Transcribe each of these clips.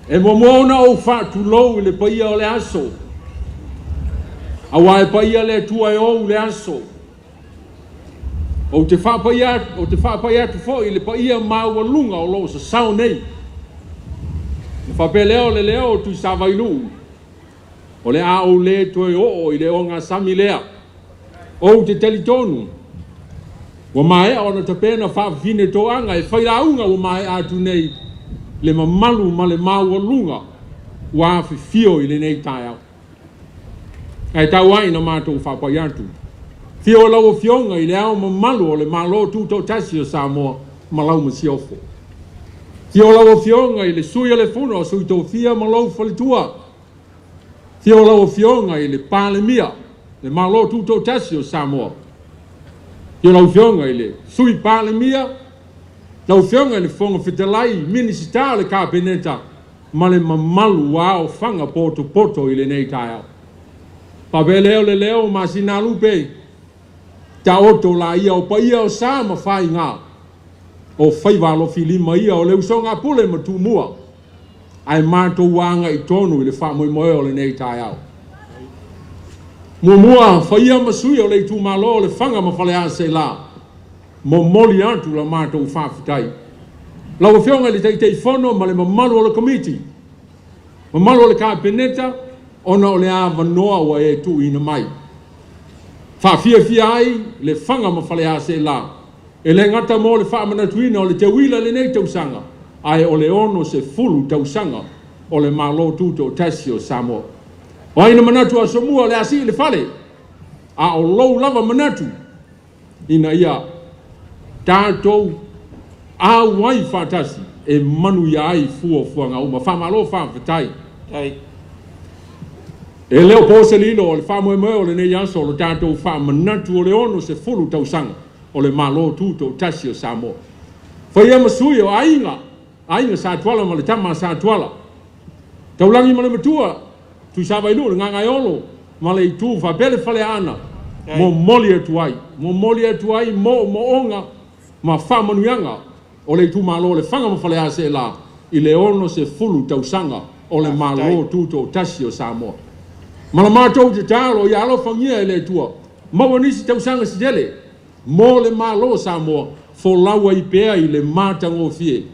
E muamua ona ou faatulou i le paia o le aso, aua e paia le Atua e ou le aso. Ou te faapaia atu, ou te faapai atu foi i le paia maualuga o lo o sasao nei. Ona faapea lea o le leo o Tuisavailuu, O le a ou le toe oo i le ogasami lea. Ou te talitonu, ua maea ona tapena faafafine toaga e fai lauga ua maea atu nei le mamalu ma le maualuga ua afifio i lenei taeao. Ae tau ai ina matou faapai atu. Afio lau Afioga i le Ao Mamalu o le Malo Tutoatasi o Samoa ma lau Masiofo. Afio lau Afioga i le Sui o le Fono a Sui Tofia ma lou faletua. Afio lau Afioga i le Palemia, le Malo Tutoatasi o Samoa. Afio lau Afioga i le Sui Palemia, lau Afioga i le Fofoga Fetalai, Minisita o le Kapeneta ma le mamalu ua aofaga potopoto i lenei taeao. Faapea lea o le leo o Masinalupe, taoto laia o paia o sa ma faiga, o faiva alofilima ia o le usoga a Pule ma Tumua, ae matou agai tonu i le faamoemoe o lenei taeao. Muamua, faia ma sui o le itumalo o Lefaga ma Faleaseela, momoli atu la matou faafetai. Lau Afioga i le Taitaifono ma le mamalu o le Komiti, mamalu o le Kapeneta, ona o le avanoa ua e tuuina mai. Faafiafia ai Lefaga ma Faleaseela, E le gata mo le faamanatuina o le teuila i lenei tausaga, ae o le 60 tausaga o le Malo Tutoatasi o Samoa. O ai na manatu Asomua o le a sii le fale? A o lou lava manatu ina ia tatou auai faatasi e manuia ai fuafuaga uma. Faamalo faafetai. E le o po se lilo o le faamoemoe o lenei aso o lo tatou faamanatu o le 60 tausaga o le Malo Tutoatasi o Samoa. Faia ma sui o aiga, aiga Satuala ma le tama a Satuala, Taulagi ma le matua, Tuisavailuu le Gagaeolo ma le itu faapea le Faleaana, momoli atu ai, momoli atu ai moomooga ma faamanuiaga o le itumalo o Lefaga ma Faleaseela i le 60 tausaga o le Malo Tutoatasi o Samoa. Ma la matou tatalo ia alofagia e le Atua Maua nisi tausaga se tele mo le Malo o Samoa, folau ai pea i le matagofie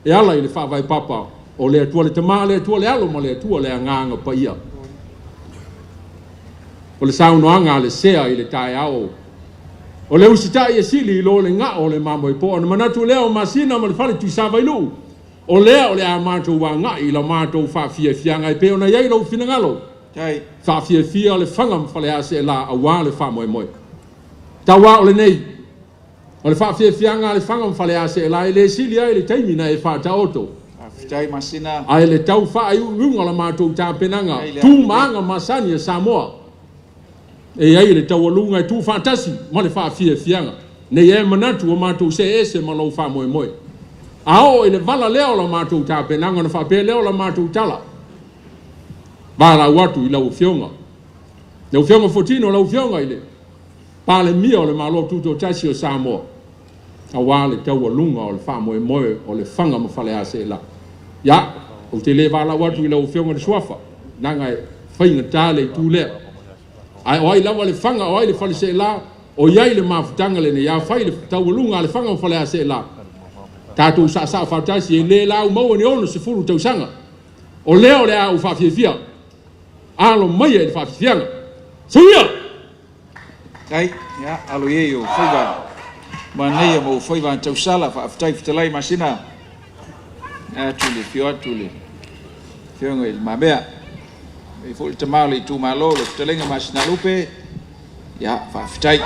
e ala i le faavae papa o le Atua le Tama, le Atua le Alo ma le Atua le Agaga Paia. O le saunoaga a le sea i le taeao o le usitai e sili i lo le gao o le mamoe poa. Ona manatu lea o Masina ma le Fale Tuisavailuu, o lea o le a matou agai i la matou faafiafiaga e pei ona i ai lou finagalo. Faafiafia Lefaga ma Faleaseela aua le faamoemoe. Tauā o lenei, o le faafiafiaga a Lefaga ma Faleaseela e le sili ai le taimi na e faataoto. Ae le tau faaiuiuga o la matou tapenaga tu ma aga masani a Samoa e i ai le taualuga e tuufaatasi ma le faafiafiaga. Nei e manatu ua matou see ese ma lou faamoemoe. A oo i le vala lea o la matou tapenaga ona faapea lea o la matou tala, Valaau atu i lau Afioga, lau Afioga Fuatino, lau Afioga i le Palemia o le Malo Tutoatasi o Samoa, aua le taualuga o le faamoemoe o Lefaga ma Faleaseela. Ia, ou te le valaau atu i lau Afioga i le Suafa, leaga e faigata le itu lea. Ae o ai lava Lefaga, o ai le Faleseela, o i ai le mafutaga lenei, afai le taualuga a Lefaga ma Faleaseela, tatou saasaa faatasi, e le lau maua ni 60 tausaga. O lea o le a ou faafiafia. Alo maia i le faafiafiaga. Soia! Tai, ia, alo ia i ou faiva. Manaia ma ou faiva tausala. Faafetai fetalai Masina. Atu le afio atu le afioga i le Mamea. E foi le tama o le itumalo, le fetalaiga Masinalupe. Ia, faafetai.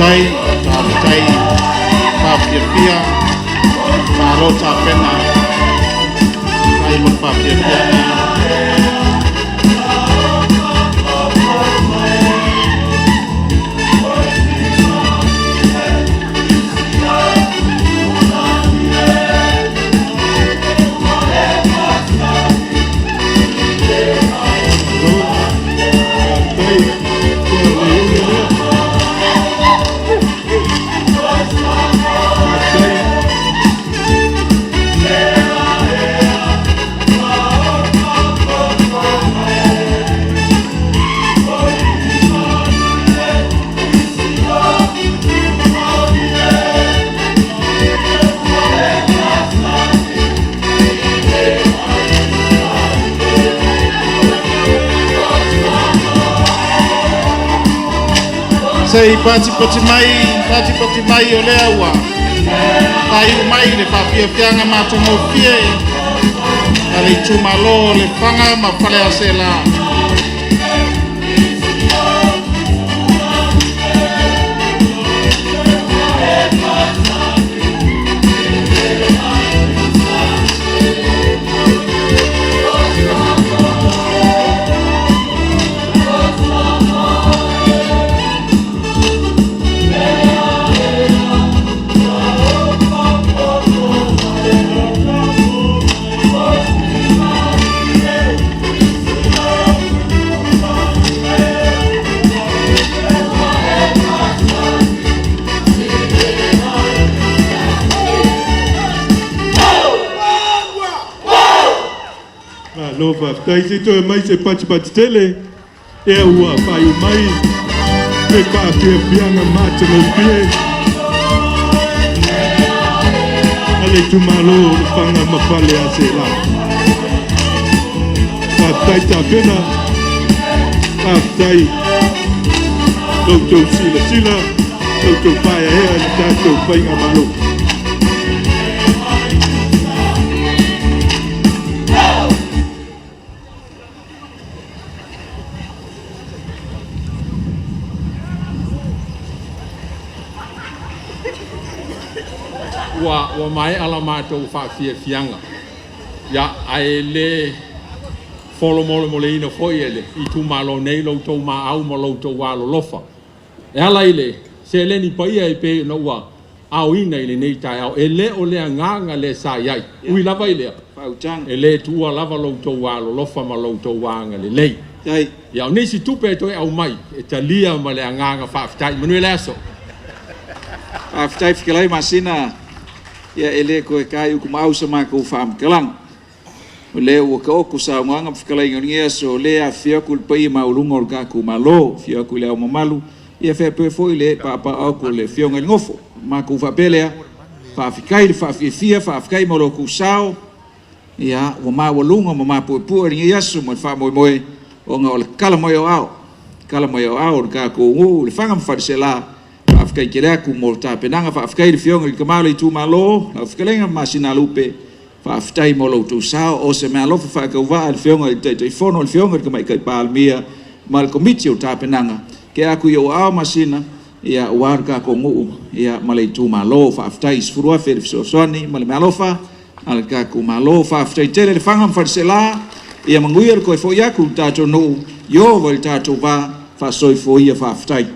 Faafetai, faafetai faafiafia, malo tapena, faafetai mo le faafiafiaga. Se i patipati mai, patipati mai o lea ua faaiu mai le faafiafiaga matagofie a le itumalo o Lefaga ma Faleaseela. Malo faafetai. Se i toe mai se patipati tele ea ua faaiu mai le faafiafiaga matagofie a le itumalo o Lefaga ma Faleaseela. Faafetai tapena, faafetai lo outou silasila, lo outou paeaea i le tatou faigamalo. Ua ua maea la matou faafiafiaga, ia ae le folomolemoleina foi e le itumalo nei lo outou maau ma lo outou alolofa e ala i le seleni paia e pei ona ua aoina i lenei taeao. E le o le agaga lea sa i ai, ui lava i lea, Faautaga. e le tuua lava lo outou alolofa ma lo outou agalelei. Faafetai. Ia, o nisi tupe e toe aumai, e talia ma le agaga faafetai. Manuia le aso. Faafetai Fetalai Masina, ia e le toe tae i utumaau sa matou faamatalaga. O lea ua taoto saunoaga ma fetalaiga o lenei aso, o lea e afifio atu le paia maualuga o le tatou Malo, afio atu i Le Ao Mamalu, ia faapea foi le paapaa atu o le Afioga i le Nofo. Matou faapea lea, faafetai le faafiafia, faafetai mo lo outou sao, ia ua maualuga ma mapuepue lenei aso ma le faamoemoe ona o le tala mai o aao, tala mai o aao o le tatou nuu i Lefaga ma Faleaseela. Faafetai tele atu mo le tapenaga, faafetai i le Afioga i le Tama o le itumalo, lau fetalaiga Masinalupe, faafetai mo lo outou sao. O se meaalofa faatauvaa i le Afioga i le Taitaifono, le Afioga i le Tamaitai Palemia ma le Komiti o Tapenaga, tea atu i ou aao Masina, ia aua le tatou nuu ia ma le itumalo. Faafetai i $10,000 le fesoasoani ma le meaalofa a le tatou Malo. Faafetai tele Lefaga ma Faleaseela, ia manuia le toe foi atu i le tatou nuu, Ioova i le tatou va, faasoifua ia, faafetai.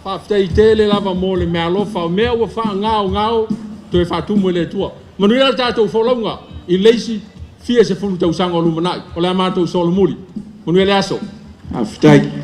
Faafetai tele lava mo le meaalofa, o mea ua faagaogao toe faatumu e le Atua. Manuia le tatou folauga i le isi fia sefulu tausaga o lumanai. O le a matou solomuli. Manuia le aso. Faafetai.